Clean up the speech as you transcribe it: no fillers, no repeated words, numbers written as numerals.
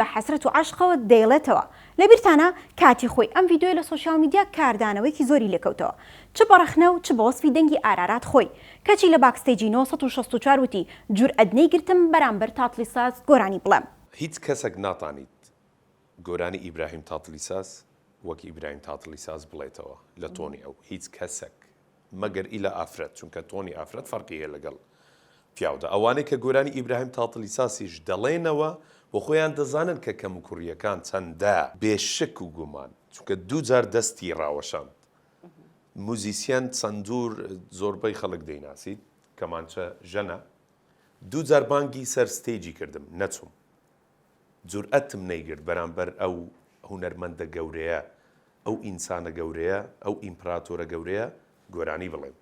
بە حەسرەت و عەشقەوە دەیڵێتەوە. لەبیرتانە کاتی خۆی ئەم ڤیدیۆیە لە سۆشیال میدیا کاردانەوەیەکی زۆری لێکەوتەوە چ بە ڕەخنە و چ بە وەسفی دەنگی ئارارات خۆی. کەچی لە backstage ی 964 وتی جورئەت نەیگرتم بەرامبەر تاتڵیساس گۆرانی بڵێم. هیچ کەسەک ناتانیت گۆرانی ئیبراهیم تاتڵیساس وەک ئیبراهیم تاتڵیساس بڵێتەوە لە tone ی ئەو هیچ کەسەک مەگەر ئیلا ئافرەت چونکە tone ی ئافرەت فەرقی هەیە لەگەڵ پیاودا ئەوانەی کە گۆرانی ئیبراهیم تاتڵیساسیش دەڵێنەوە بۆ خۆیان دەزانن کە کەموکوڕییەکان چەندە. بێ شک و گومان چونکە دووجار دەستی ڕاوەشاند موزیسیەن سەندور زۆربەی خەڵک دەیناسیت کەمانچە ژەنە دووجار بانگی سەر stage ی کردم نەچووم جورئەتم نەیگرت بەرامبەر ئەو هونەرمەندە گەورەیە ئەو ئینسانە گەورەیە ئەو ئیمپراتۆرە گەورەیە گۆرانی بڵێم.